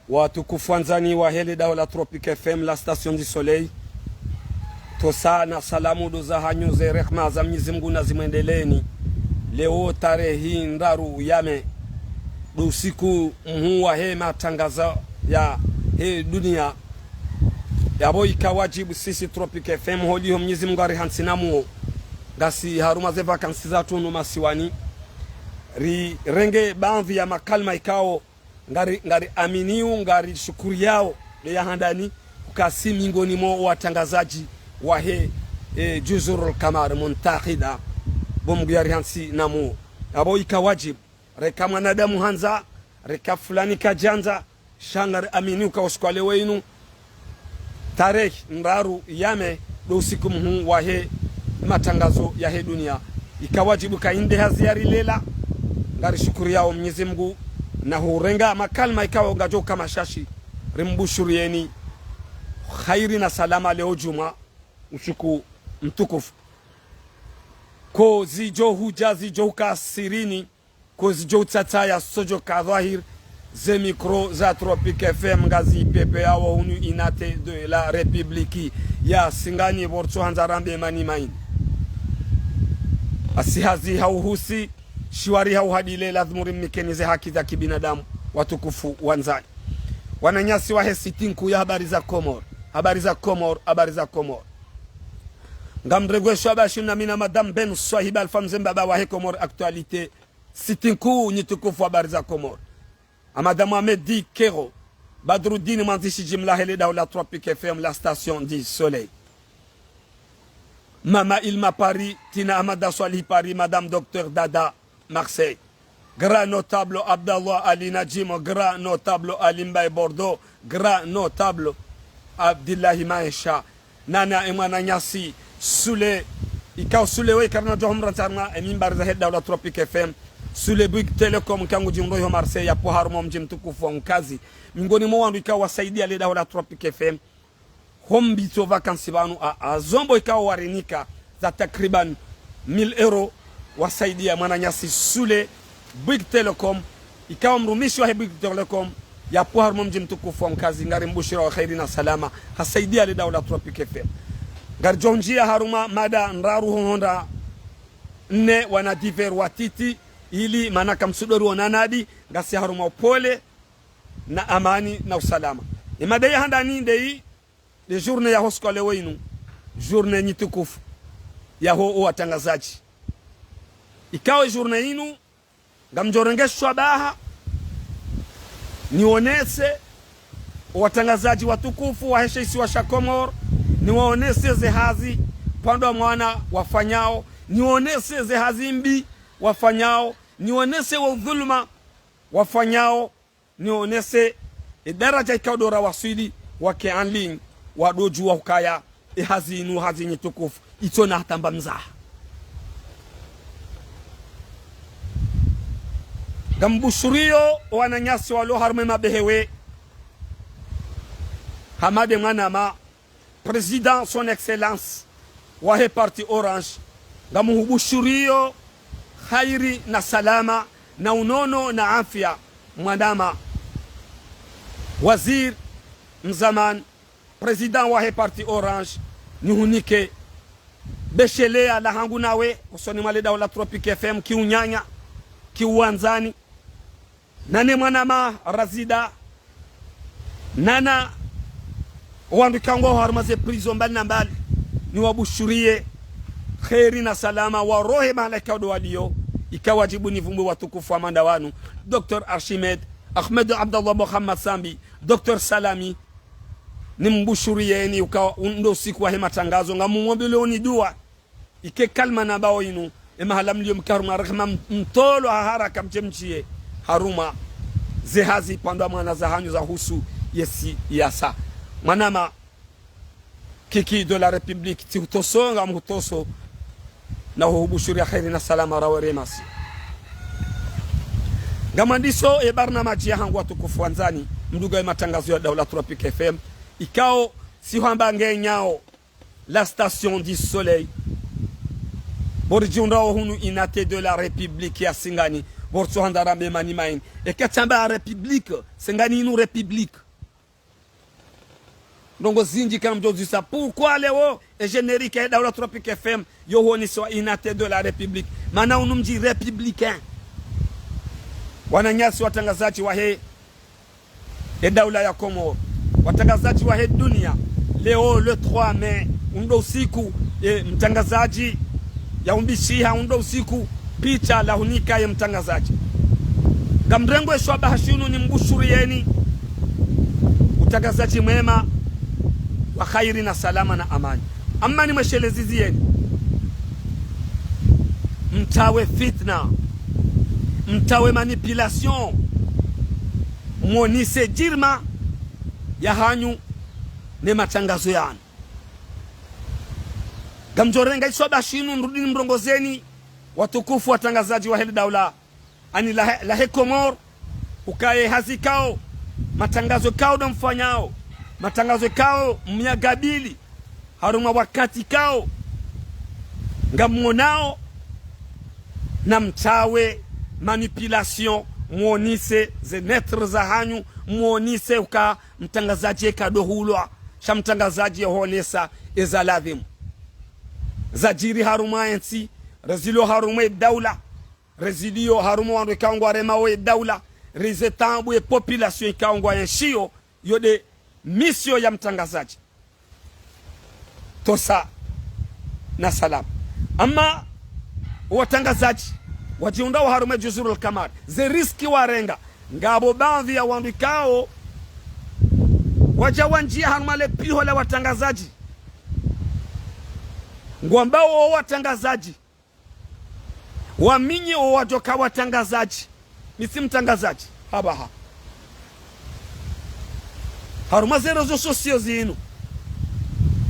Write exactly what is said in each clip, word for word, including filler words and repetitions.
Watukufu wandzani wahe le daho la Tropic F M, la station du soleil. Ntsontsa na salamu ndo zahanyu, ze rehma za Mnyezi Mngu nazimwendeleeni. Leo tarehi ndraru ya mai, ndo usiku mhuu wahe matrangazo yahe dunia. Yapvo ika wadjibu sisi Tropic F M, holiho Mnyezi Mngu arihantsi na muo, ngasi harumwa ze vacances zatru hunu masiwani, rirenge baadhwi ya makalima ikao ngari, ngari aminio, ngari shukuriyao, nde ya handani, uka si miongoni mwa watrangazadji wahe, e, Juzurul Kamar Muntahida, pvo Mngu yarihantsi na muo. Yapvo ika wadjibu, reka mwanadamu handza, reka fulani kadjandza, sha ngari amini uka usiku wa leo inu, tarehi ndraru ya mai, ndo usiku mhuu wahe matrangazo yahe dunia. Ika wadjibu ka inde hazi yarilela, ngari shukuriyao Mnyezi Mngu, na hurenga makalima ikao ngayidjo uka mashashi, rimbushuriyeni khairi na salama leo djumwa, usiku mtukufu. Ko zidjo hudja zidjo uka sirini, ko zidjo utsatsaya zo zidjo ka dhwahiri, ze micro za Tropic F M ngazi pepeao hunu unité de la République ya Singani, pvo ritso handza rambe mani maini. Asi hazi hauhusi, shiwari hauhadile, lazimu rimnikeni ze haki za kibinadamu, watukufu wandzani. Wananyasi wahe site nkuu ya Habari za Comores, Habari za Comores, Habari za Comores. Ngamrengwesho abashi na mi na Madame Ben Swahiba Alpha Mze Mbaba wahe Comores Actualité, site nkuu nyi tukufu Habari za Comores. A Madame Ahmed Kero, Badruddin mwandzishi jimla he le daho la Tropic F M, la station du soleil. Mama Ilma Paris, Tina Ahmada Swalihi Paris, Madame Docteur Dada Marseille. Grand notable Abdallah Ali Nadjim, grand notable Ali Mbaye Bordeaux, grand notable Abdillahi Maesha. Nana e mwananyasi Sule, ikao Sule we karina djo humrantsa harumwa e mimbari zahe daho la Tropic F M. Sule Bouygues Telecom, kangu djimro yo Marseille, yapvo harumwa mdji mtukufu wa Nkazi. Miongoni mwa wandru ikao wasaidia le daho la Tropic F M ho mbitso vacances pvanu, a, a zombo ikao warinika za takriban mille euros, wasaidia mwananyasi Sule Bouygues Telecom, ikao mrumishi wahe Bouygues Telecom, yapvo harumwa mdji mtukufu wa Nkazi, ngari mbushuriyao khairi na salama, hasaidia le daho la Tropic F M. Ngaridjo ndjia harumwa mada ndraru hohondra nne, wana divers watiti, ili mana kamsudori wonanadi, ngasi harumwa upole na amani na usalama. E mada ya handani ndeyi, nde journée yaho usiku wa leo inu, journée nyi tukufu yaho o watrangazadji. Ikao e journée inu, ngamdjo renge shabaha, nionese o watrangazadji watukufu wahe she isiwa sha Comores, niwaonese ze hazi pvandza mwana wafanyao, nionese ze hazi mbi wafanyao, nionese wo udhuluma wafanyao, nionese e daraja ikao ndo rawaswili, wake en ligne, wandodjuwa hukaya e hazi inu hazi nyi tukufu, itsona hata mba mzaha. Ngambushuriyo wananyasi walo harumwa e mabehewe, Hamade Mwanama, Président, Son Excellence wahe parti Orange, ngamuhubushuriyo khairi na salama na unono na afya, Mwanama. Waziri mzamani, Président wahe parti Orange, nihunike besheleya lahangu nawe, usoni mwa le daho la Tropic F M, kiunyanya, kiuwandzani. Nane Mwanama Razida, nana wandru ikao ngwao harumwa ze prison mbali na mbali, niwabushuriye khairi na salama, warohe mahala ikao ndo waliyo, ika wadjibu nivumbwe watukufu wa manda wanu, Docteur Archimède, Ahmed Abdallah Mohamed Sambi, Docteur Salami, nimbushuriyeni uka ndo usiku wahe matrangazo, ngamumwombeleoni dua. Ike kalima nambao inu, e mahala mliyo mke harumwa rehema, m-, mtolo ha haraka mdje mdjiye harumwa ze hazi pvandza mwana zahanyu zahusu ye siyasa. Mwanama Kiki de la République, tsi hutoso, ngamhutoso, na huhubushuriya khairi na salama, rawe remasi. Ngamwandiso e barnamaji yahangu watukufu wandzani, mdungao e matrangazo ya daho la Tropic F M, ikao si hwamba nge nyao, la station du soleil. Pvo ridjihundrao hunu unité de la République ya Singani. Pvo ritsohandza rambe mani maini. Eka tsamba République, se ngani inu République. Ndrongoo zindji kamdjodzisa. Pourquoi leo, e générique ya Daula Tropic F M, yo huoneswa Unité de la République. Mana unu mdji républicain. Wananyasi watrangazadji wahe e daula ya Komori. Watrangazadji wahe dunia. Leo, le trois mai, undro usiku, e, mtrangazadji, ya umbishiha, undro usiku, picha la hunika ye mtrangazadji. Ngamrengo e shwabaha shinu nimbushuriyeni utrangazadji mwema wa khairi na salama na amani. Amma nimwesheleziziyeni. Mtrawe fitna. Mtrawe manipulation. Mwonese djirma ya hanyu ne matrangazo yanu. Ngamdjorenga e shwabaha shinu nirudi nimrongozeni, watukufu watrangazadji wahe le daula. Ani lahe, lahe Komori, ukaya e hazi ikao, matrangazo ikao ndo mfanyao, matrangazo ikao myagabili, harumwa wakati ikao, ngamwonao, na mtrawe manipulation, mwonese ze neutre za hanyu, mwonese uka mtrangazadji eka ndo hulwa, sha mtrangazadji ye huonesa eza ladhimu. Zadjiri harumwa entsi, rezilio harumwa e daula, rezilio harumwa wandru ikao ngwaremao e daula, rize taabu e population ikao ngwayenshio, yo nde mission ya mtrangazadji. Tosa na salama. Amma watrangazadji wadjihundrao harumwa e Juzurul Kamar, ze risque warenga, ngapvo baadhwi ya wandru ikao wadja wandjia harumwa le piho la watrangazadji. Ngwambao o watrangazadji waminyi o wadjoka watrangazadji. Mi tsi mtrangazadji. Habaha. Harumwa ze réseaux sociaux zinu,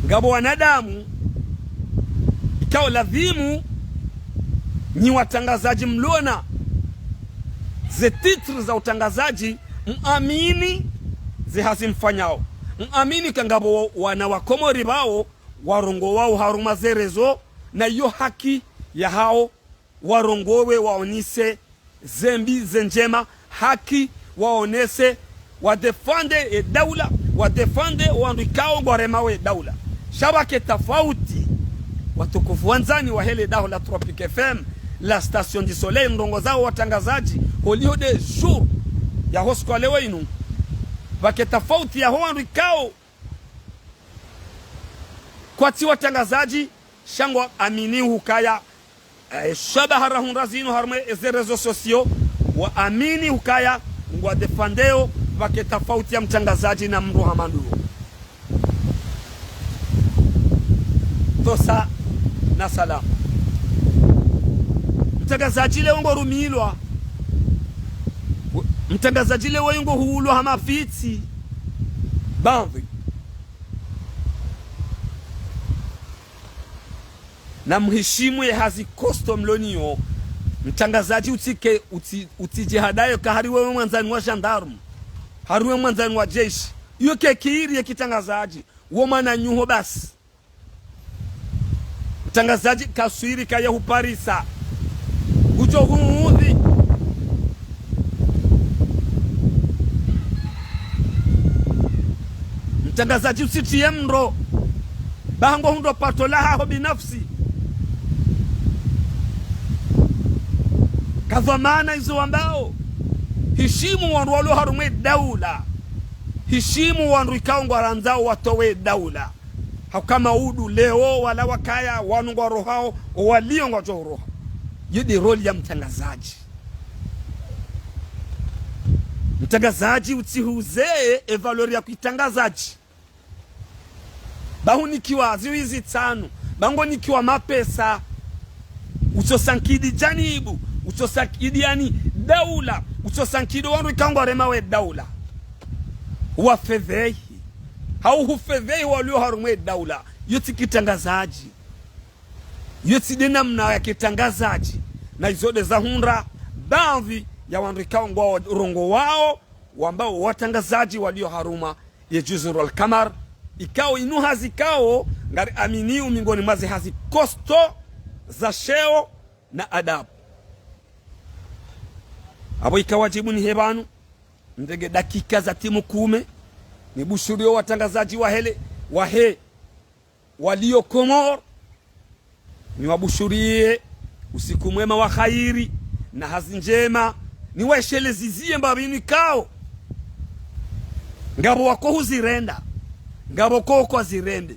ngapvo wanadamu ikao ladhimu nyi watrangazadji mlona ze titre za utrangazadji, mwamini ze hazi mfanyao. Mwamini ka ngapvo wana wa Komori pvao warongowao harumwa ze réseaux, na iyo haki yahao warongowe, waonese ze mbi, ze ndjema, haki, waonese, wadéfende e daula, wadéfende wandru ikao ngwaremao e daula. Sha pvwake tafauti, watukufu wandzani wahe le daho la Tropic F M, la station du soleil, ndrongoo zao watrangazadji, holiho nde jour ya ho usiku wa leo inu. Pvwake tafauti yaho wandru ikao kwatsi watrangazadji, sha ngwaamini hukaya, eh, shwabaha rahundra zinu harumwa eze réseaux sociaux, waamini hukaya ngwadéfendeo, pvwake tafauti ya mtrangazadji na mndru hama nduwo. Tosa na salama. Mtrangazadji leo ngorumilwa. Mtrangazadji leo ngohulwa ha mafitsi. Baadhwi. Na mhishimu ye hazi costaud mloniyo. Mtrangazadji utsike, utsi-, utsijihadaye ka hari wewe mwandzani wa gendarme, hari wewe mwandzani wa jeshi. Iyo ke kiri ye kitrangazadji. Wo mwananyaho basi. Mtrangazadji kaswiri kaya huparisa. Ngudjo huudhi. Mtrangazadji usitriye mndro. Baha ngohundro pato lahaho binafsi. Ka dhwamana izo wambao. Hishimu wandru walio harumwa e daula. Hishimu wandru ikao ngwarandzao watowe e daula. Hauka maudu leo wala wakaya wanu ngwarohao, o walio ngwadjo uroha. Iyo nde rôle ya mtrangazadji. Mtrangazadji utsihuze e valeur ya kitrangazadji. Ba hunikiwa ziwi zitsanu, ba ngonikiwa mapesa. Utsosankidi janibu, utsosankidi yani daula, utsosankidi wandru ikao ngwaremao e daula. Wafedhehi. Hau hufedhehi walio harumwa e daula. Iyo tsi kitrangazadji. Iyo tsi nde namna ya kitrangazadji. Na izo nde zahundra baadhwi ya wandru ikao ngwarongowao, wambao watrangazadji walio harumwa ye Juzur al Kamar, ikao inu hazi ikao ngariaminio miongoni mwa ze hazi costaud za sheo na adabu. Apvo ika wadjibu nihe pvanu, ndege dakika za timu kume, nibushuriye watrangazadji wahe le, wahe, walio Komori, niwabushuriye usiku mwema wa kheri, na hazi ndjema, niwaesheleze ziye mbapvi nikao. Ngapvo wako huzirenda, ngapvo ko kwazirende.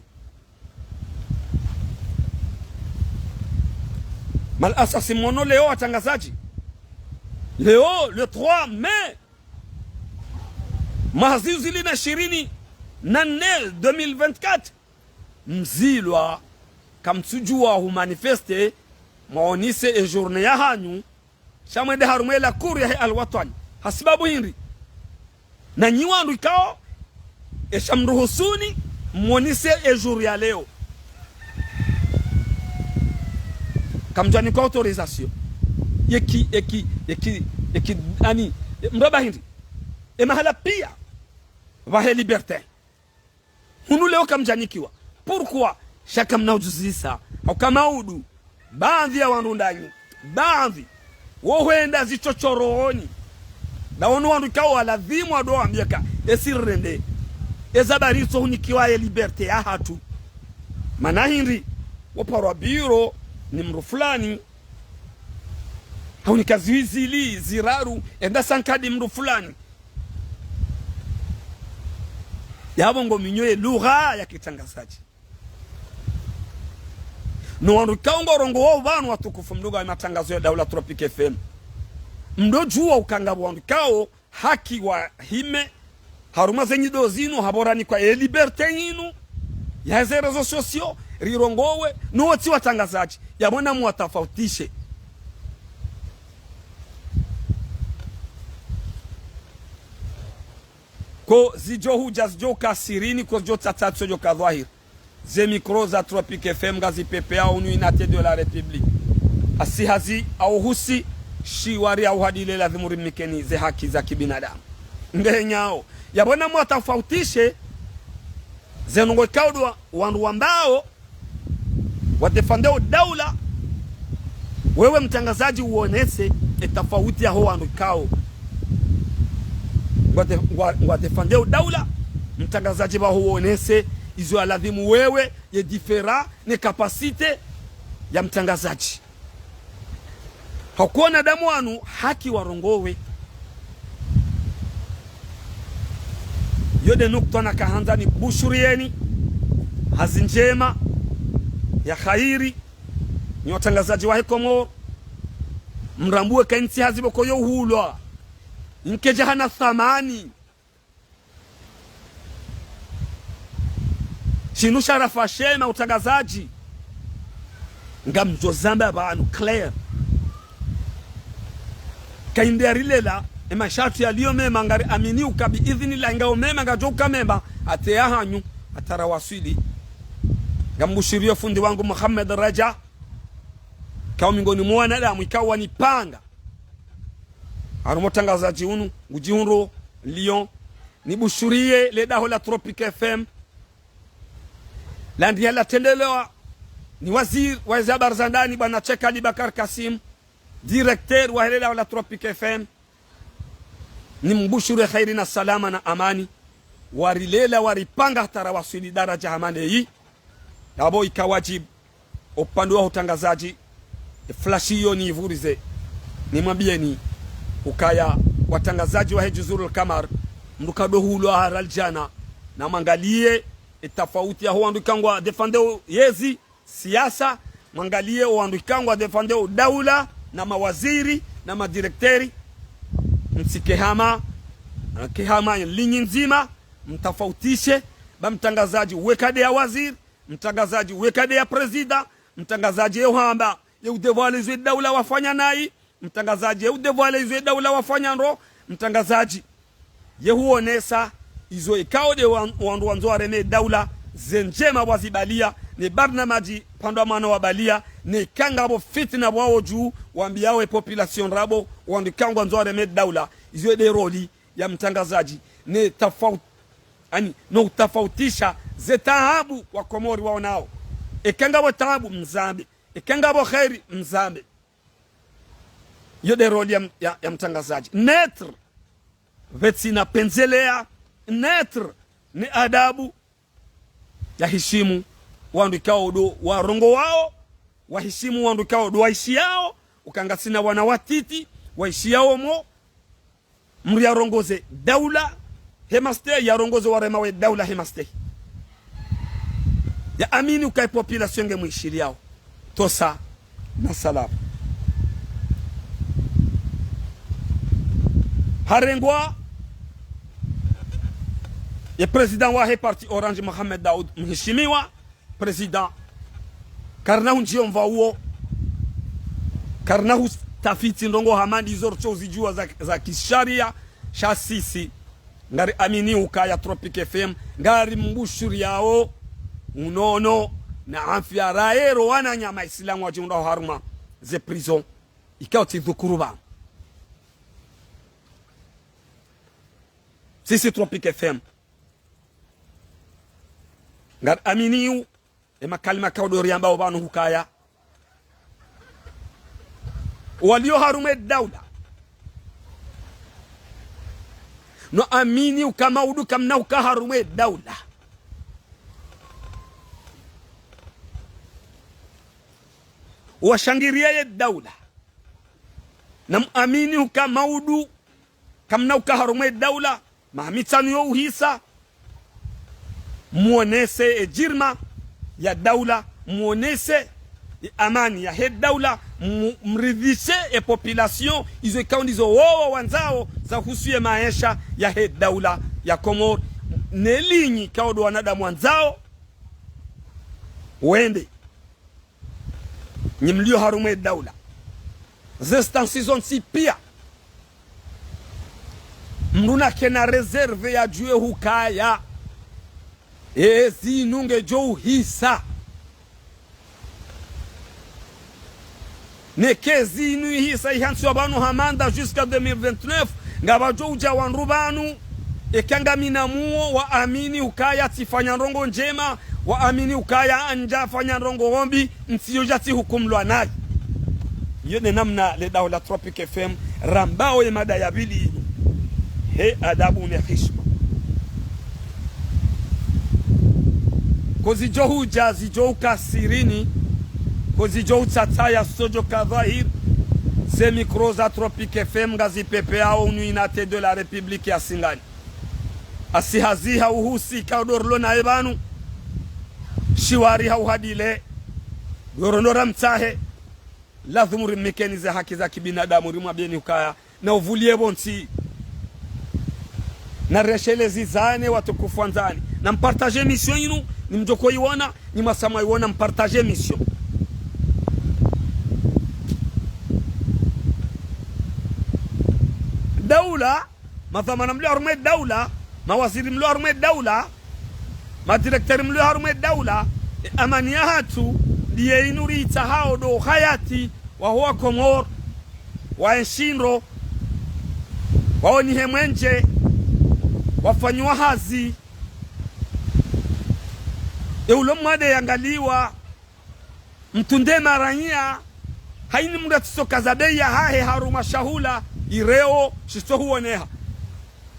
Mal asasi mwono leo watrangazadji. Leo, le trois mai, mwaha zihwi zili na shirini na nne, deux mille vingt-quatre. Mzilwa, kamtsudjuwa humanifeste, mwaonese e journée yahanyu, sha mwende harumwa e la cour yahe Al Watwan. Hasibabu hindri? Na nyi wandru ikao, esha mruhusuni, mwonese e jour ya leo. Kamdjanikwa autorisation. Yeki, yeki, yeki, yeki, ani, e, mraba hindri? E mahala piya, pvahe Liberté. Hunu leo kamdjanikiwa. Pourquoi? Sha kamna udjuzisa. Hauka maudu. Baadhwi ya wandru ndanyu. Baadhwi. Wo hwenda zichochoroni. Na wanu wandru ikao waladhimu wado wambia ka, esi rende. Eza bari itso hunikiwa ye Liberté yahatru. Mana hindri? Wo parwa biro ni mndru fulani. Haunika zihwi zili, ziraru, enda sankadi mndru fulani. Yapvo ngo minyo ye lugha ya kitrangazadji. No wandru ikao ngo rongowao pvanu watukufu mdunga wa matrangazo ya Daula Tropic F M. Mdodjuwa uka ngapvo wandru ikao haki wahime, harumwa ze nyido zinu, hapvo ranikwa e Liberté yinu, ya ze réseaux sociaux, rirongowe, no wotsi watrangazadji, yapvo na muwatafautishe. Ko zidjo hudja zidjo ka sirini, ko zidjo tsatsa zidjo ka dhwahiri. Ze micro za Tropic F M ngazipvepveyao hunu Unité de la République. Asi hazi au husi, shiwari au hadile ladhimu rimnikeni ze haki za kibinadamu. Ndenyao. Yapvo na muwatafautishe, ze ndrongoo ikao ndo wandru wambao, wadéfendéo daula, wewe mtrangazadji uonese e tafauti yaho wandru ikao ngwade-, ngwa-, ngwadéfendéo daula, mtrangazadji pvaho uonese izo yaladhimu wewe, ye différence, ne capacité ya mtrangazadji. Hauka wanadamu wanu haki warongowe. Yo nde nukta nakahandza nibushuriyeni hazi ndjema ya kheri, nyi watrangazadji wahe Komori. Mrambuwe ka intsi hazi pvoko yo hulwa. Inke djahana thamani. Shinu sharafa shema utrangazadji. Ngamdjo zamba pvanu clair. Ka inde yarilela, e masharutwi yaliyo mema ngari amini uka bi idhinillahi ngao mema ngadjo uka mema, hata yahanyu, hata rawaswili. Ngambushuriyo fundi wangu Mohamed Raja, kao mingoni mwa wanadamu ikao wanipanga. Harumwa utrangazadji unu, ngudjihundro Lyon, nibushuriye le daho la Tropic F M, la ndiya latrendelewa ni waziri wa ze habari za ndani, bwana Cheikh Ali Bakar Kassim, directeur wahe le daho la Tropic F M, nimbushuriye kheri na salama na amani, warilela, waripanga hata rawaswili daraja hama ndeyi. Yapvo ika wadjibu, upande wa utrangazadji, e flash iyo niyivurize, nimwambiyeni, ukaya watrangazadji wahe Juzurul Kamar, mndru kado hulwa hara aljana, na mwangaliye e tafauti yaho wandru ikao ngwadéfendéo yezi siasa, mwangaliye o wandru ikao ngwadéfendéo daula, na mawaziri, na madirecteur, mtsike hama, ke hama linyi ndzima, mtafautishe, ba mtrangazadji we ka nde ya waziri, mtrangazadji we ka nde ya président, mtrangazadji ye uhamba, ye udévoile izo e daula wafanya nayi, mtrangazadji ye udévoile izo e daula wafanya ndro, mtrangazadji ye huonesa izo ikao nde wa-, wandru wandzo wareme daula, ze ndjema wazibaliya, ne barnamaji pvandza mwana wabaliya, ne ika ngapvo fitina pvwao dju, wambiyao e population ndrabo, wandru ikao ngwandzo wareme daula, izo nde rôle ya mtrangazadji, ne tafau-, ani, no utafautisha ze taabu wa Komori waonao. Eka ngapvo taabu mzambe. Eka ngapvo kheri mzambe. Iyo nde rôle ya, ya, ya mtrangazadji. Neutre, pvatsina pvendzelea, neutre, ne adabu, yahishimu wandru ikao ndo warongowao, wahishimu wandru ikao ndo waishiyao, uka ngasina wana watiti, waishiyao mo, mdru yarongoze daula he mastehi, yarongoze warema we daula he mastehi. Yaamini uka ye population nge mwishiliyao. Tosa na salama. Harengwa ye président wahe parti Orange Mohamed Daoud, mheshimiwa président, karina hundjiyo mva uwo, karina hutafiti ndrongoo hama ndizo rutso uzidjuwa za, za kisharia, sha sisi ngariamini ukaya Tropic F M, ngarimbushuriyao unono na afya rahe ro wananyama Islamu wadjihundrao harumwa ze prison, ikao tsi dhukuru pvanu. Sisi Tropic F M, ngariaminiyo ye makalima ikao ndo riyambao pvanu hukaya, walio harumwa ye daula, no amini uka maudu kamna uka harumwa ye daula, washangiriya ye daula, na muamini uka maudu kamna uka harumwa ye daula, maha mitsanu yo uhisa, muonese ye djirma ya daula, muonese ye amani yahe daula, mu-, mridhishe ye population izo ikao ndizo wowo wandzao za uhusu ye maesha yahe daula ya Komori, ne linyi ikao ndo wanadamu wandzao wende. Nyi mlio harumwa ye daula, ze instances zontsi pia, mdru nakena réserve yadjuwe hukaya, ezi inu ngedjo uhisa. Neke ezi inu ihisa ihantsiwa pvanu ha mandat jusqu'à deux mille vingt-neuf, ngapvadjo udja wandru pvanu, eka ngamina muo, waamini ukaya tsifanya ndrongoo ndjema, waamini ukaya ndjafanya ndrongoo mbi, ntsi yo djatsi hukumulwa nayi. Iyo nde namna le daula Tropic F M rambao ye mada ya pvili inu. He adabu ne hishima. Ko zidjo hudja, zidjo uka sirini, ko zidjo utsatsaya, zitsodjo ka dhwahiri, ze micro za Tropic F M ngazipepeao unu unité de la République ya Singani. Asi haziha uhusi ikao ndo rilo naye pvanu, shiwari ha uhadile, ndo rondo ramtsahe, lazimu rimnikeni ze haki za kibinadamu, rimwambiyeni ukaya, na uvuliye pvontsi. Na reshelezane watukufu wandzani. Na mpartage émission inu, nyi mdjo ko iwona, nyi mwasa mwaiwona, mpartage émission. Daula, madhwamana mlio harumwa ye daula, mawaziri mlio harumwa ye daula, madirecteur mlio harumwa ye daula, ye amani yahatru, ndiye inu ritsahao ndo uhayati waho wa Komori, waenshi ndro, waonihe mwenje, wafanyiwa hazi. Ye ulo mwade yangaliwa, mtunde maranya, hayini mdru atsisokaza bei yahahe harumwa shahula, ireo, shitso huoneha.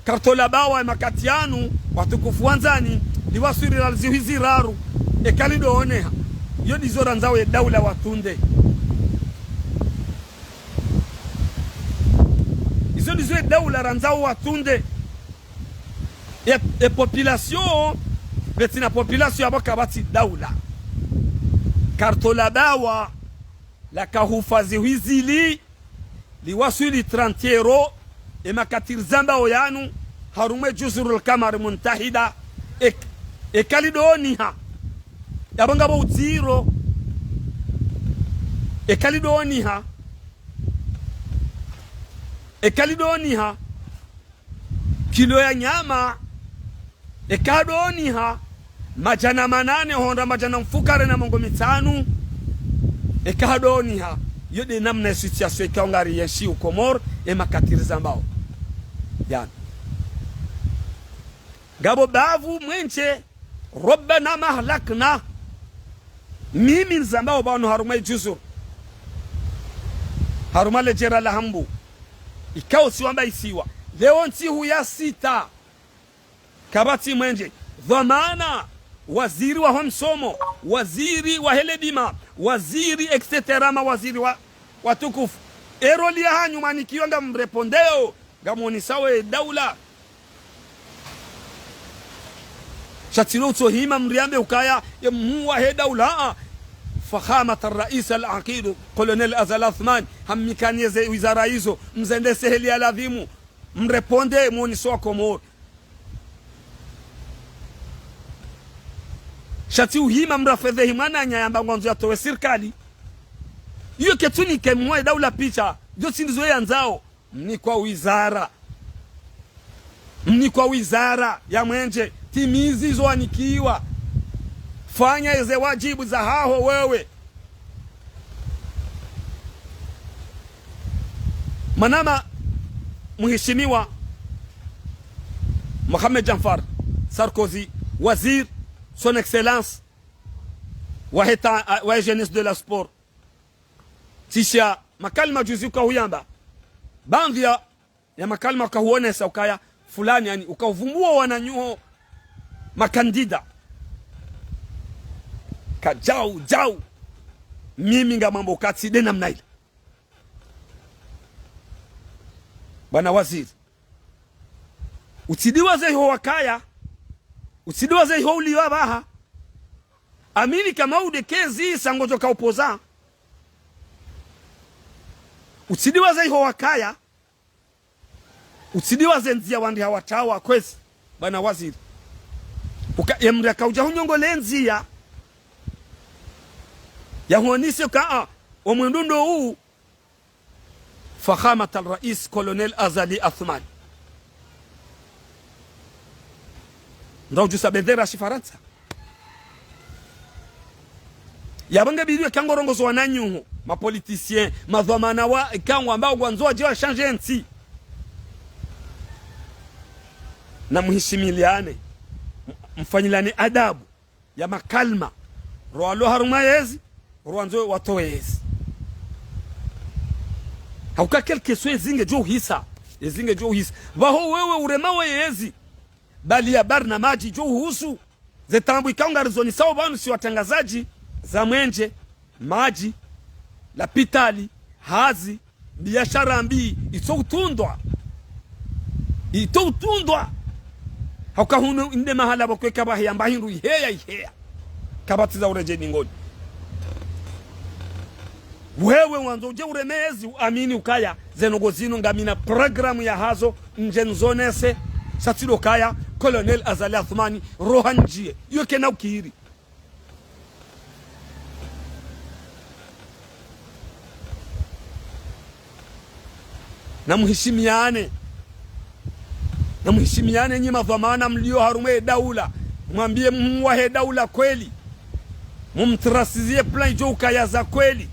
Kartula bawa ye makati yanu, watukufu wandzani, liwaswili la zihwi ziraru, eka lido oneha. Iyo ndizo randzao ye daula watunde. Izo ndizo ye daula randzao watunde. E, e population, pvatsina population yapvo kapvatsi daula. Kartula bawa, laka hufa zihwi zili, liwaswili trente euros, e makati rizambao yanu, harumwa ye Juzurul Kamar Muntahida, e, eka lido oniha. Yapvo ngapvo udziro, eka lido oniha. Eka lido oniha. Kilo ya nyama, eka do oniha, madjana manane hwenda madjana mfukare na mengo mitsanu, eka do oniha. Iyo nde namna ye situation ikao ngariyenshio Komori, e makati rizambao yanu. Ngapvo bavu mwenje, ربنا ما أهلكنا. Mimi nizambao pvanu harumwa ye Juzur. Harumwa le jera la Hambu. Ikao siwamba isiwa. Leo ntsihu ya sita. Kapvatsi mwenje. Dhwamana. Waziri wa ho msomo. Waziri wa he ledima. Waziri, et cetera. Mawaziri wa, watukufu. E rôle yahanyu mwanikio ngamrepondeo. Ngamonisao e daula. Sha tsi lo utsohima mriambe ukaya, ye mhuu wa he daula, a. Fakhamat al-Rais al-Aqid, Colonel Azali Assoumani, hammikaniye ze wizara izo, mzendese heli ya ladhimu, mreponde, mwonisao Wakomori. Sha tsi uhima mrafedhehi mwananya yamba ngwandzo yatowe sirikali. Iyo ketsunike mhuu wa he daula picha, iyo tsi ndizo yandzao. Mnikwa wizara. Mnikwa wizara ya mwenje. Timizi izo wanikiwa. Fanya eze wajibu zahaho wewe. Mwanama muhishimiwa Mohamed Djanfar Sarkozy, waziri, son excellence, wa heta, wa jeunesse de la sport. Tsisha makalima juzi ukahuyamba. Baadhi ya, ya makalima ukahuonesa ukaya fulani, yani, ukahuvumbua wananyuho makandida. Ka jau, jau. Mimi ngamwambo ukaya tsi de namna ile. Bwana waziri. Utsidiwaze iho wakaya. Utsidiwaze iho uliwa baha. Amini kama ude kezi sango djo ka upoza. Utsidiwaze iho wakaya. Utsidiwaze ndzia wandi hawatawa kwezi, bwana waziri. Uka, ye mri akauja hunyongole ndzia. Yahuonise ka, a, omwendo ndo uu. Fakhamat al-Rais Colonel Azali Assoumani. Nda ujusa bendera ya Shifarantsa. Yapvo nge bidi we kangorongozo wananyuho, mapoliticiens, madhwamana wa, ikao ngwambao ngwandzo waje wa changer ntsi. Na muhishimiliane, m-, mfanyilane adabu ya makalima. Rwalo harumwa yezi, rwandzo watowe yezi. Hauka quel que soit ezinge djo uhisa, ezinge djo uhisa. Pvaho wewe urema we yezi, bali ya barnamaji djo uhusu. Ze taabu ikao ngarizonisao pvanu si watrangazaji, za mwenje, maji, lapitali, hazi, biashara mbi, itso utundwa. Itso utundwa. Hauka hunu inde mahala pvoko eka pvaheya mba hindru iheya, iheya. Kapvatsi za ureje dingoni. Wewe wandzo uje uremezi, uamini ukaya, ze ndrongoo zinu ngamina programu yahazo, ndje nzonese, sha tsi ndo ukaya, Colonel Azali Assoumani, roha ndjiye. Iyo kena ukiri. Na muhishimiane. Na muhishimiane nyi madhwamana mlio harumwa ye daula. Mwambie mhuu wa he daula kweli. Mumtrasizie plan idjo ukaya za kweli.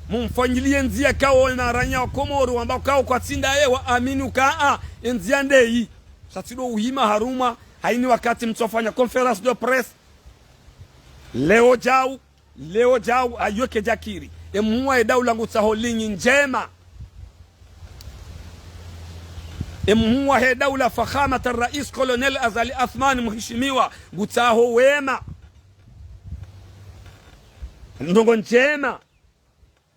Mumfanyiliye ndzia kao na ranya wa Komori wamba kao kwatsi ndaye waamini ukaa, e ndzia ndeyi. Sha tsi ndo uhima harumwa, haini wakati mtsofanya conférence de presse. Leo jau, leo jau, ayo kedjakiri. E mhuu wa he daula ngutsaho ligne ndjema. E mhuu wa he daula Fakhamat al-Rais Colonel Azali Assoumani muhishimiwa, ngutsaho wema. Ndrongoo ndjema.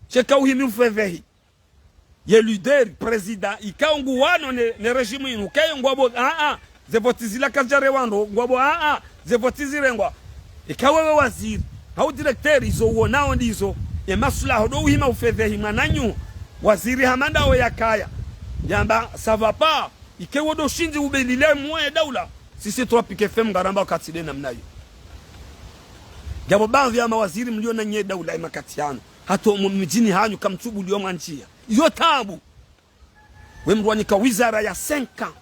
Sheka uhimi ufedhehi. Ye leader, président, ikao nguwano ne, ne régime inu, kaye ngwabo, a, a, ze voti zila kazidjarengwa ndo, ngwabo, a, a, ze voti zirengwa. Ika wewe waziri, hau directeur, izo uonao ndizo, e maslaha ndo uhima ufedhehi mwananyu, waziri hama ndawe yakaya. Yamba, ça va pas, ike wo ndo shindzi ubelile mhuu wa he daula, sisi trois Pic F M ngaramba wakati de namna iyo. Ngapvo baadhi ya mawaziri mlio na nyi e daula e makati yanu. Hata mu-, mdjini hanyu kamtsubuliwa mwa ndzia. Iyo taabu. We mndru wanika wizara ya cinq ans.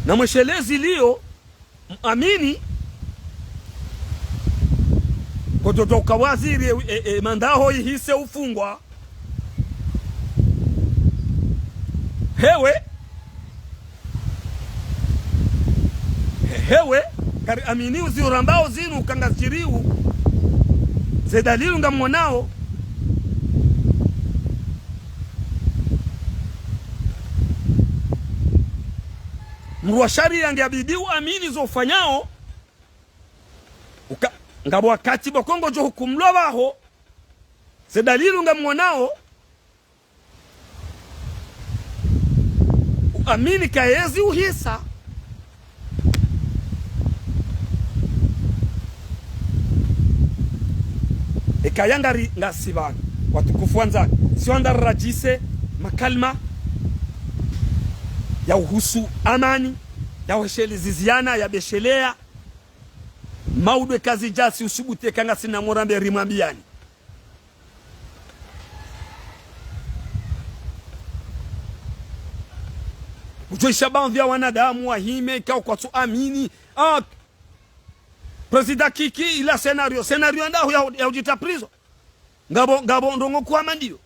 Na mweshelezi lio, m-, amini, kototo uka waziri, e, e, e, mandat yaho ihise ufungwa. Hewe. He-, hewe, kari amini uzi urambao zinu ukangazidjiriu. Ze dalili ngamwonao. Mdru wa sharia ngeabidi uamini zo ufanyao. Uka-, ngapvo wakati pvoko ngodjo hukumulwa pvaho. Ze dalili ngamwonao. Uamini kayezi uhisa. Eka yangari ngasi pvanu, watukufu wandzani, si wandza riradjise makalima ya uhusu amani, ya uhesheleziziana, ya beshelea, maudwe kazidjasi usubuti eka ngasina mora mbe rimwambiyani. Udjoisha baadhwi ya wanadamu wahime, ikao kwatsu amini. Ah, Président Kiki, il a scénario. Scénario ndahu ya, ya udjitra prison. Ngapvo, ngapvo ndrongo kwama ndiyo.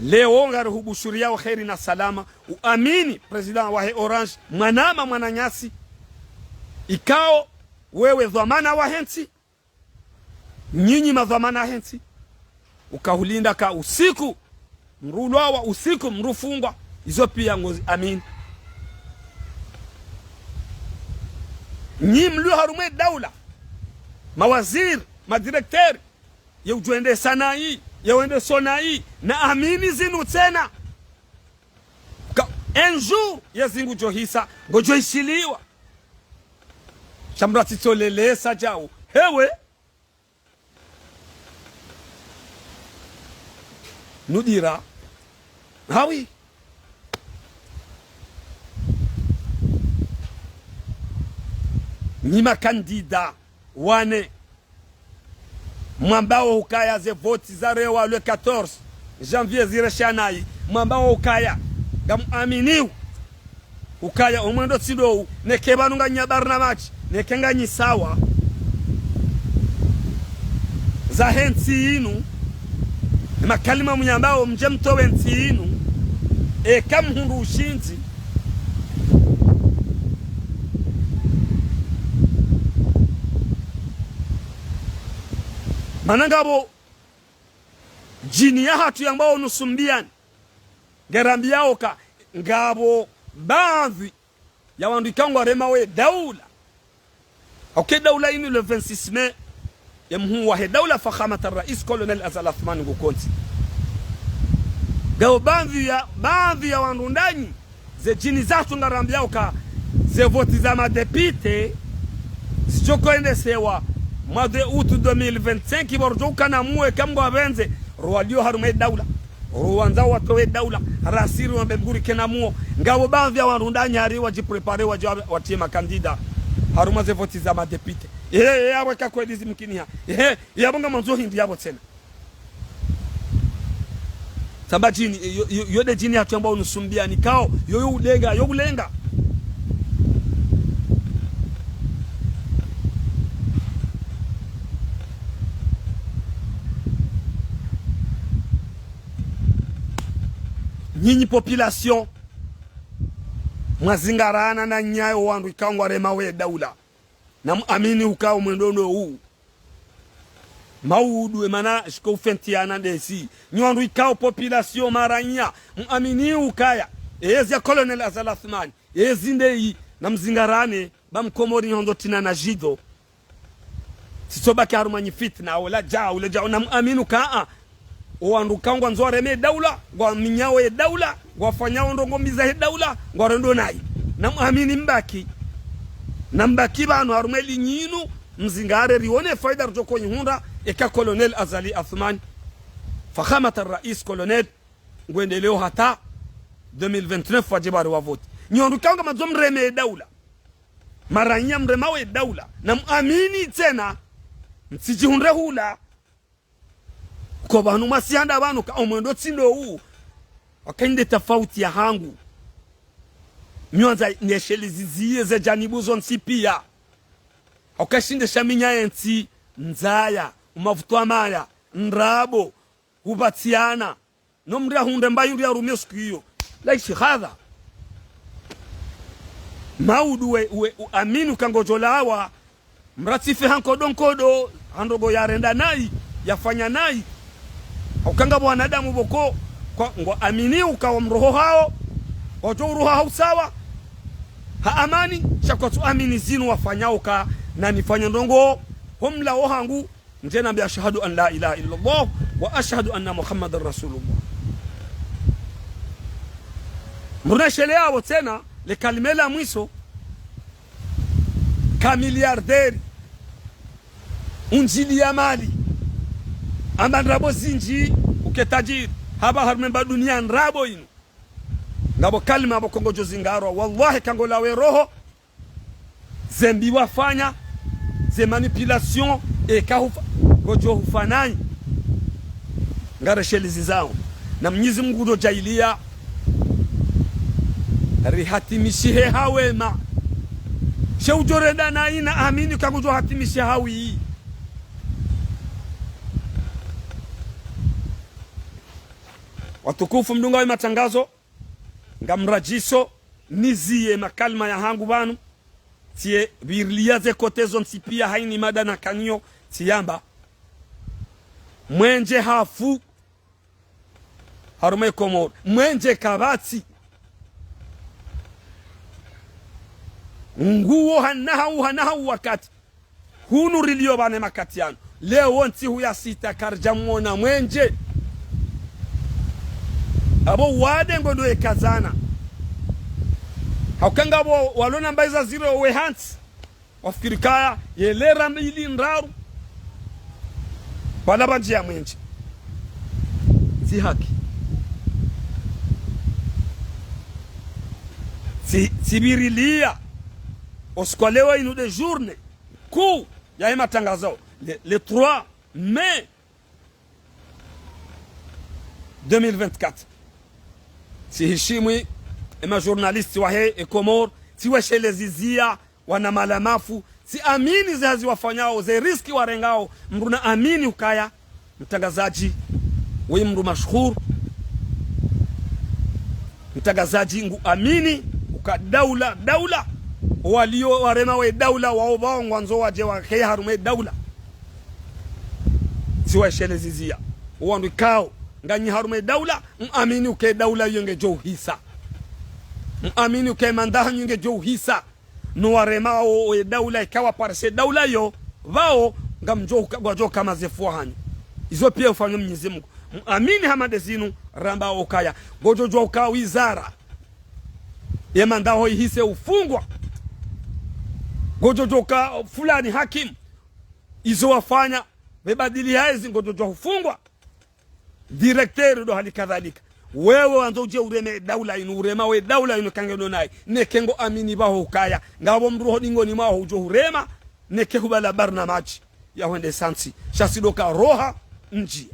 Leo ngari hubushuriya wa kheri na salama. Uamini, président wahe Orange, mwanama, mwananyasi. Ikao, wewe dhwamana wahe ntsi. Nyinyi madhwamana wahe ntsi, ukahulinda ka usiku, mdru ulwawa usiku, mdru ufungwa, izo piya ngozi amini. Nyi mlio harumwa ye daula, mawaziri, madirecteur, ye udjwendesa nayi, ye wendesa nayi, na amini zinu tsena. Ka, un jour, yezi ngudjo hisa, ngodjo ishiliwa. Sha mdru atsitsolelesa djau. Hewe. Nudira. Hawi. Nyi makandida wane. Mwambao ukaya ze voti zarewa le quatorze janvier ziresha nayi. Mwambao ukaya. Ngamuaminiu. Ukaya omwendo tsi ndo u, neke pvanu nganyi barnamaji, neke nganyi sawa. Zahe ntsi yinu, makalima muyambao mdje mtowe ntsi yinu, eka muhundru ushindzi. Mana ngapvo djini yahatru yambao Nusu Mbiyani. Ngerambiyao ka, ngapvo baadhwi ya wandru ikao ngwaremao ye daula. Oke daula inu le vingt-six mai, ye mhuu wahe daula Fakhamat Rais Colonel Azali Assoumani ngukontsi. Ngapvo baadhwi ya, baadhwi ya wandru ndanyi, ze djini zahatru ngarambiyao ka, ze voti za madepite, zidjo hwendesewa, mois de août deux mille vingt-cinq, pvo ridjo ukana muwe kamgwa pvendze, rowalio harumwa ye daula. Rowandza watowe daula, rasiri wambe mguri kena muo. Ngapvo baadhwi ya wandru ndanyi hari wadjiprépare wadje wa-, watriye makandida. Harumwa ze voti za madepite. Ehe, ehe, apvo eka kweli zimkiniha. Ehe, yapvo ngamwandzo hindri yapvo tsena. Tsamba djini, yo, yo, yo nde djini yahatru yambao Nusu Mbiyani kao, yo, yo ulenga, yo ulenga. Nyinyi population, mwazingarana na nyayo wandru ikao ngwaremao ye daula. Namuamini ukao mwendo ndo u. Maudu emana shiko ufentiyana ndesi. Nyi wandru ikao population maranya. Muamini ukaya. Ezi ya Colonel Azali Assoumani. Ezi ndeyi. Namzingarane. Ba Mkomori nyi hondo tina na djidho. Tsitso baki harumwa nyi fitna, ola djau, ola djau, namuamini uka, a. Owandru ikao ngwandzo wareme daula, ngwaminyao ye daula, ngwafanyao ndrongo mbi zahe daula, ngwarendo nayi. Namuamini mbaki. Nambaki pvanu harumwa ye ligne yinu, mzingare rione faida ridjo hwenda ihundra, eka Colonel Azali Assoumani. Fakhamat Rais Colonel, ngwendeleo hata deux mille vingt-neuf wadje bari wavoti. Nyi wandru ikao ngamwandzo mreme ye daula. Maranya mremao ye daula. Namuamini tsena. Mtsidjihundre hula. Ko pvanu mwasihanda pvanu ka omwendo tsi ndo u. Waka inde tafauti yahangu. Mi wandza nesheleziziye ze janibu zontsi piya. Waka shinde shaminya yentsi, ndzaya, umavutwa maya, ndrabo, hupvatsiyana. No mdru ahundre mbayi uri arume siku iyo. Laishi hadha. Maudu we, we, uamini uka ngodjo lawa. Mratsife ha nkodo nkodo. ha ndrongoo yarenda nayi, yafanya nayi. Hauka ngapvo wanadamu pvoko, kwa, ngwaamini uka wo mroho hawo, ngwadjo uroha ha usawa, ha amani, sha kwatsu amini zinu wafanya uka, na nifanye ndrongoo, ho mlawo hangu, ndje nambe أشهد أن لا إله إلا الله وأشهد أن محمدا رسول الله. Mruneshele yapvo tsena, le kalima la mwiso, ka milliardaire, unjili ya mali, amba ndrabo zinji, uke tajiri, hapva harumwa emba dunia ndrabo inu. Ngapvo kalima pvoko ngodjo zingarwa, wallahi kangolawe roho, ze mbi wafanya, ze manipulation, eka hufa, ngodjo hufa nayi. Ngareshelezi zawo. Na Mnyezi Mungu ndo djaaliya rihatimishihe ha wema. She udjo renda nayi na amini ka ngudjo hatimishiha hawi. Watukufu mdungao ye matangazo, ngamradjiso, niziye makalima yahangu pvanu, tsiye pvirilia ze kote zontsi piya hayina mada nakaniyo, tsiyamba. Mwenje hafu, harumwa ye Komori. Mwenje kapvatsi. Nguwo hanahawu, hanahawu wakati. Hunu rilio pvanu ye makati yanu. Leo ntsihu ya sita karidja mwona mwenje. Apvo wade ngondo yekazana. Hauka ngapvo walona mbayi za ziro we hantsi. Wafikiri kaya, ye lera mbili ndraru. Pvala pvandjiya mwenje. Tsi haki. Tsi, tsi pvirilia. Usiku wa leo inu nde journée kuu yahe matangazo. Le, le trois mai deux mille vingt-quatre. Tsihishimwi, ema journaliste wahe, e Komori, tsiweshelezi ziya, wana malamafu, tsiamini ze hazi wafanyao, ze riski warengao, mdru na amini ukaya, mtangazadji, we mdru mashuhuri, mtangazadji ngu amini, uka daula, daula, walio warema we daula, wao pvao ngwandzo wadje wake harumwa e daula. Tsiweshelezi ziya. Wandru ikao, nganyi harumwa e daula, mwamini uke daula yo ngedjo uhisa. Mwamini uke mandat hanyu ngedjo uhisa. No warema wo, we daula ikawa parise daula yo, pvao, ngamdjo uka, ngwadjo uka mazefu hanyu. Izo piya ufanywa Mnyezi Mungu. Mwamini hama nde zinu, ramba ukaya. Ngodjo djuwa uka wizara. Ye mandat ho ihise ufungwa. Ngodjo djuwa uka fulani hakimu. Izo wafanya, pvebadili hazi ngodjo djuwa ufungwa. Directeur ndo hali kadhalika. Wewe wandzo udje ureme daula inu, urema we daula inu kangeno nayi. Neke ngo amini pvaho ukaya. Ngapvo mdru ho dingoni mwaho udjo urema. Neke hubala barnamaji ya hwende santsi. Sha tsi ndo ka roha ndji.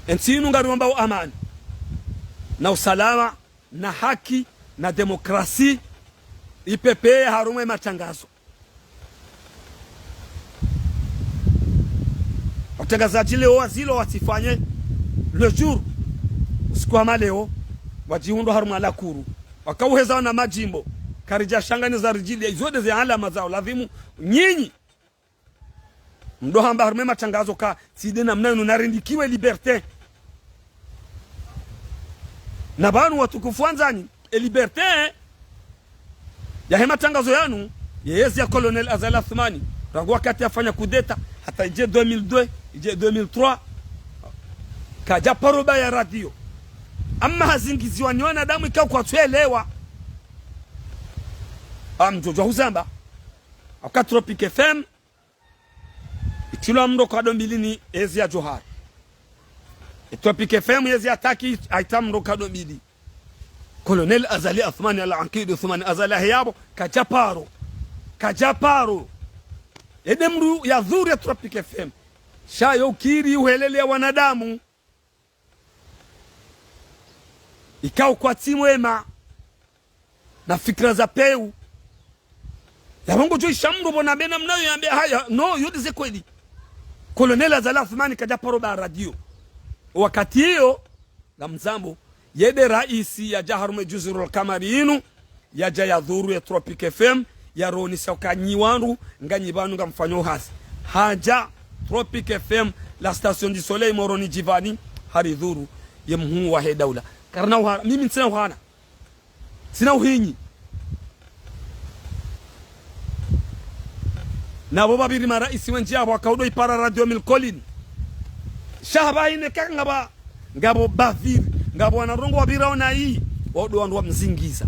Entsi inu ngariwombao amani. Na usalama. Na haki, na demokrasi, ipepeye harumwa e matangazo. Watangazadji leo wazilo watsifanye le jour, usiku wa maleo, wadjihundru harumwa la kuru. Wakauheza wana madjimbo, karidja shangani za ridjili, izo nde ze alama zao, lazimu, nyinyi. Mdo hamba harumwa e matangazo ka, tsi nde namna inu narindikiwe liberté. Na pvanu watukufu wandzani, e liberté yahe matangazo yanu, ye yezi ya Colonel Azali Assoumani, rangu wakati yafanya kudeta, hata idje deux mille deux, idje deux mille trois, kadja paro baya radio. Amma hazingiziwa ni wanadamu ikao kwatsuelewa. Amdjo djuwa huzamba. Hauka Tropic F M, itilwa mdru kado mbili ni yezi ya Djohar. E Tropic F M yezi ya taki, aita mdru kado mbili. Colonel Azali Assoumani Al-Ankidi Assoumani Azali ahe yapvo, kadja paro. Kadja paro. Ede mdru ya dhuri ya Tropic F M. Sha yo kiri uhelele ya wanadamu. Ikao kwatsi mwema. Na fikira za pewu. Yapvo ngodjo isha mdru pvo na bena mnayo yambe haya. No, yo nde ze kweli. Colonel Azali Assoumani kadja paro ba radio. Wakati iyo, ngamzambo, yede raisi yadja harumwa e Juzurul Kamari inu, Yadja yadhuru ye Tropic F M, yaronesa uka nyi wandru, nganyi pvanu ngamfanyo hazi. Hadja Tropic F M, la station du soleil, Moroni Djivani, haridhuru ye mhuu wahe daula. Karina uhana, mimi ntsina uhana. Ntsina uhinyi. Na pvo pvapviri maraisi wendji apvo waka udo ipara Radio Mille Collines. Sha hapvaha ine ka ngapvo, ngapvo pvapviri, ngapvo wanarongoo wapvirao na iyi, wao ndo wandru wamzingiza.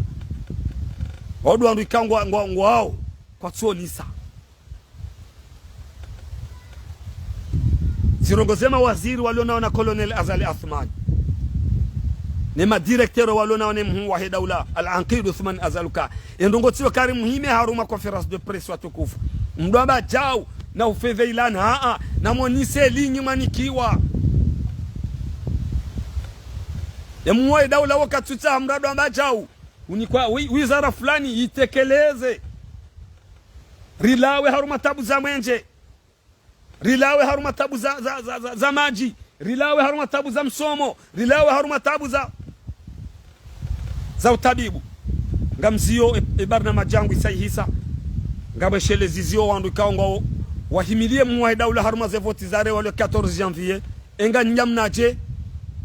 Wao ndo wandru ikao ngwa, ngwa, ngwao, kwatsonesa. Zirongozi ze mawaziri walio nao na Colonel Azali Assoumani. Ne madirecteur walio nao ne mhuu wahe daula, Al-Aqid Othman Azali uka. Ye ndrongoo tsiyo kari muhime harumwa conférence de presse watukufu. Mdru amba djau, na ufedhe ilani, haa, na monise linyi mwanikiwa. Ye mhuu wahe daula wo katsutsaha mdru amba djau. Unikwa wi-, wizara fulani itekeleze. Rilawe harumwa tabu za mwenje. Rilawe harumwa tabu za, za, za, za, za madji. Rilawe harumwa tabu za msomo. Rilawe harumwa tabu za, za utabibu. Ngamzio e, e barnamadji yangu isa ihisa. Ngamweshelezizio wandru ikao ngwao wahimilie mhuu wahe daula harumwa ze voti za rewa le quatorze janvier. Enga nyamnadje,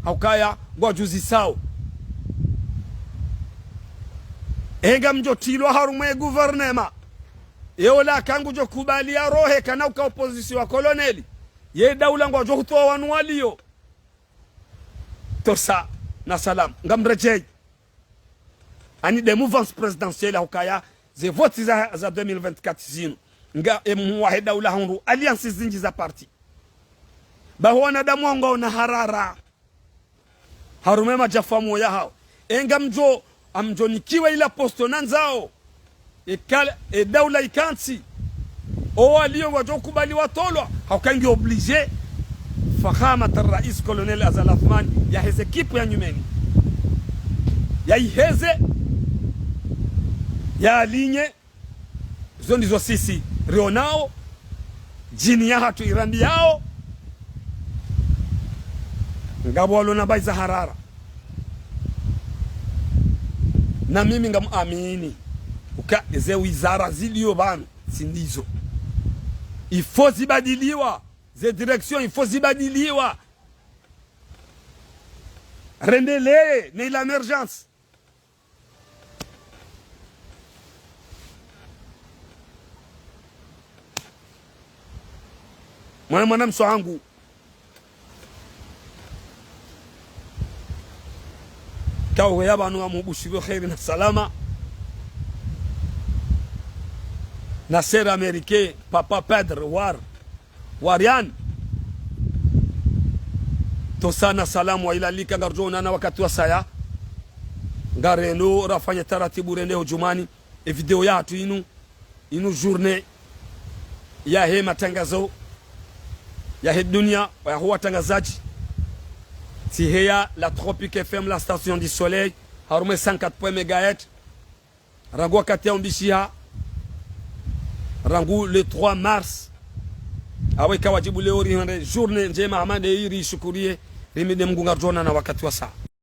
haukaya ngwadjuzisao. Enga mdjo tilwa harumwa ye gouvernement. Ye ola ka ngudjo kubali yarohe kana uka opposition wa koloneli. Ye daula ngwadjo hutowa wanu walio. Tosa na salam. Ngamredjei. Ani de mouvance présidentielle haukaya ze voti za, za deux mille vingt-quatre zinu. Nga e mhuu wahe daula hundru alliances zindji za parti. Baho wanadamu wangu waona harara. Harumwa ye madjafamu yahao. Enga mdjo, amdjo nikiwe ila poste nandzao. Eka, e daula ikantsi. O walio ngwadjo kubali watolwa. Hauka ngi obligé. Fakhamat al-Rais Colonel Azali Assoumani yaheze équipe ya nyumeni. Yaiheze. Yalinye. Zo ndizo sisi rionao, djini yahatru irambiyao, ngapvo walo na bayi za harara. Na mimi ngamuamini uka ze wizara zilio pvanu, tsi ndizo. Il faut zibadiliwa, ze direction, il faut zibadiliwa. Rendelee, ne ila émergence. Mwana, mwana mswa hangu. Kawe ya pvanu wa mubushiro kheri na salama. Na sœur américain, papa Pedro, war. Warian. Tosa na salamu wa ila lika ngarudjo onana wakati wasaya. Ngarendo rafanya taratibu rende ho djumani. E video yahatru inu, inu journée yahe matangazo, yahe dunia, yaho watrangazadji. Tsi heya la Tropic F M, la station du soleil, harumwa cent quatre point un mégahertz. Rangu wakati yaumbishiha, rangu le trois mars. Awe ika wadjibu leo rihendre journée ndjema hama nde iri ishukuriye, rimide Mngu ngarudjo onana wakati wasaya.